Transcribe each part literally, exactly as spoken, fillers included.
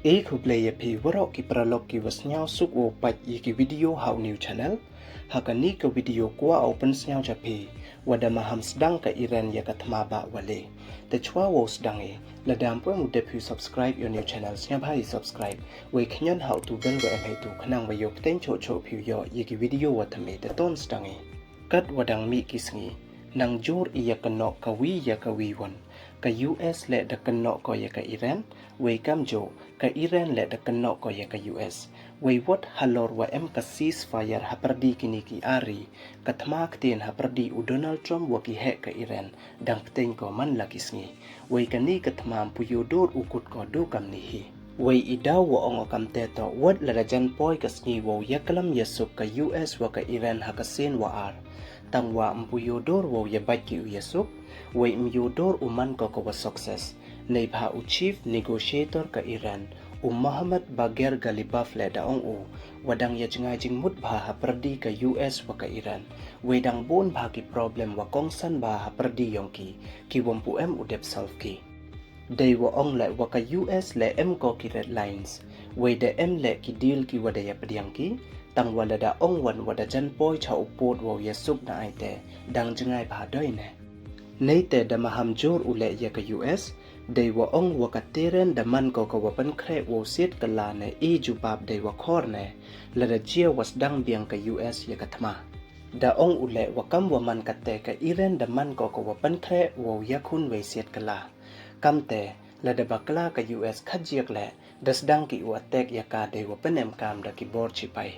E khublei ya phi waroh ki paralok ki wa sniawsuk wow pait ya ki video ha u new channel. Ha kani ka video kwah o pynsniaw cha phi, wa da maham sdang ka Iran ya ka thma bah wa le. Te chwa wow sdang e, lada ym pu em u dep phi u subscribe ya u new channel, sniawbha i subscribe, wei khñiot ha u tu bell wa em heitu khnang wa yoh pteng choh choh phi u yoh ya ki video wa thymme. Te ton sdang e. Kat wa dang mih ki sngi, nang jur i ya ka noh ka wi ya ka wi wan. Ka U S le da kynnoh ko ya ka Iran, wei kamjooh ka Iran le da kynnoh ko ya ka U S. Wei wat halor wa em ka ceasefire hapyrdi kini ki ar ri, ka thma ktien hapyrdi u Donald Trump wa ki heh ka Iran dang pteng ko man la ki sngi. Wei kani ka thma ym pu yoh dur u kut ko du kamni hi. Wei i daw wa ong o kamte toh, wat lada jan poi ka sngi wow yaklam yasuk ka U S wa ka Iran ha ka sien wa ar. Tang wa ym pu yoh dur wow yabait ki u yasuk, wei ym yoh dur u man ko ka wa success. Neibhah u chief negotiator ka Iran, u Mohammad Bagher Ghalibaf le da ong u, wa dang ya jngai jingmut bha hapyrdi ka U S wa ka Iran. Wei dang bun bha ki problem wa kongsan bha hapyrdi yong ki, ki wa ym pu em u dep solve ki. Dei wa ong le wa ka U S le em ko ki red lines. Wei da em le ki deal ki wa da ya pdiang ki, tang wa lada ong wan wa da jan poi cha u pud wow yasuk na ai te, dang jngai bha doi ne. Nei te da maham jur u le ya ka U S, dei wa ong wa ka Tehran da man ko ka wa pynkhreh wow siat kylla ne i jubab dei wa khor ne, lada jia wa sdang biang ka U S ya ka thma. Da ong u le wa kam wa man kate ka Iran da man ko ka wa pynkhreh wow yakhun wei siat kylla. Kamte, lada bakla ka U S khajiak le, da sdang ki u attack ya ka dei wa pynemkam da ki bor chipai.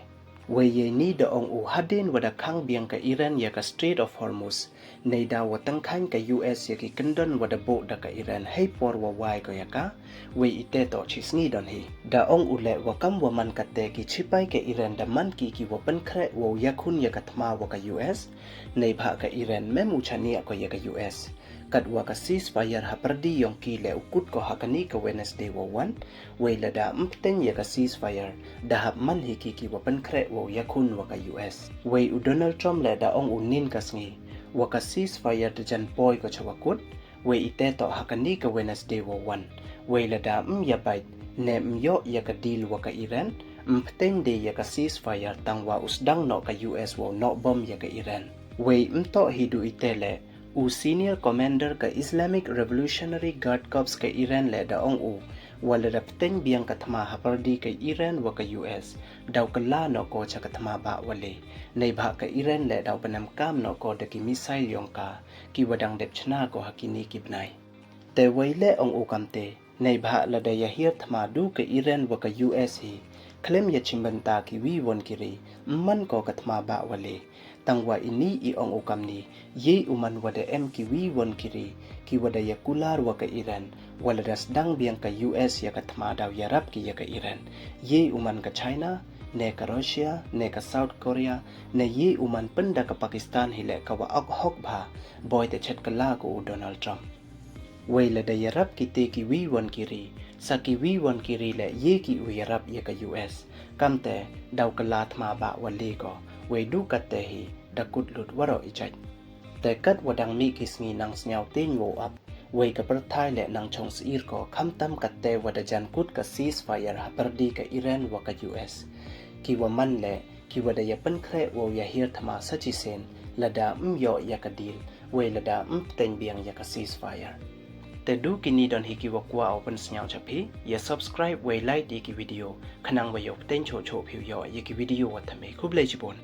Wei yei ni da ong u hadien wa da khang biang ka Iran ya ka Strait of Hormuz, nei daw wa tyngkhain ka U S ya ki kyndon wa da buh da ka Iran hei por wa wai ko ya ka, wei ite toh chi sngi don hi. Da ong u le wa kam wa man kate ki chipai ka Iran da man ki ki wa pynkhreh wow yakhun ya ka thma wa ka U S, neibhah ka Iran mem u chaniah ko ya ka U S. Kat wa ka ceasefire hapyrdi yong ki le u kut ko ha kani ka Wednesday wa wan, wei lada ym pteng ya ka ceasefire, da hap man hi ki ki wa pynkhreh wow yakhun wa ka U S. Wei u Donald Trump le da ong u nin ka sngi, wa ka ceasefire da jan poi ko cha wa kut, wei ite toh ha kani ka Wednesday wa wan. Wei lada ym yabait, ne ym yoh ya ka deal wa ka Iran, ym pteng de ya ka ceasefire tang wa u sdang noh ka U S wow noh bom ya ka Iran. Wei ym toh hi du ite le, u senior commander ka Islamic Revolutionary Guard Corps ka Iran le da ong u, wa lada pteng biang ka thma hapyrdi ka Iran wa ka U S, daw kylla noh ko cha ka thma bah wa le. Neibhah ka Iran le daw pynemkam noh ko da ki missile yong ka, ki wa dang dep chna ko ha kini ki bnai. Te wei le ong u kamte, neibhah lada ya hiar thma du ka Iran wa ka U S hi, khlem ya chimbynta ki wi wan ki ri, ym man ko ka thma bah wa le. Tang wa ini i ong u kamni, yei u man wa da em ki wi wan ki ri, ki wa da ya kular wa ka Iran, wa lada sdang biang ka U S ya ka thma daw yarap ki ya ka Iran. Yei u man ka China, ne ka Russia, ne ka South Korea, ne yei u man pynda ka Pakistan hi le ka wa ok hok bha, boi te chet kylla ko u Donald Trump. Wei lada yarap kite ki wi wan ki ri, sa ki wi wan ki ri le yei ki u yarap ya ka U S. Kamte, daw kylla thma bah wa le ko, wei du kate hi, da kut lut waroh i jait. Te kat wa dang mih ki sngi nang sniaw teng wow ap, wei ka pyrthai le nang chong sir ko, khamtam kate wa da jan kut ka ceasefire hapyrdi ka Iran wa ka U S. Ki wa man le, ki wa da ya pynkhreh wow ya hiar thma sa chisien, lada ym yoh ya ka deal, wei lada ym pteng biang ya ka ceasefire. Te du kini don hi ki wa kwah o pynsniaw cha phi, ya subscribe wei like ya ki video, khnang wa yoh pteng choh choh phi u yoh ya ki video wa thymme. Khublei chibun.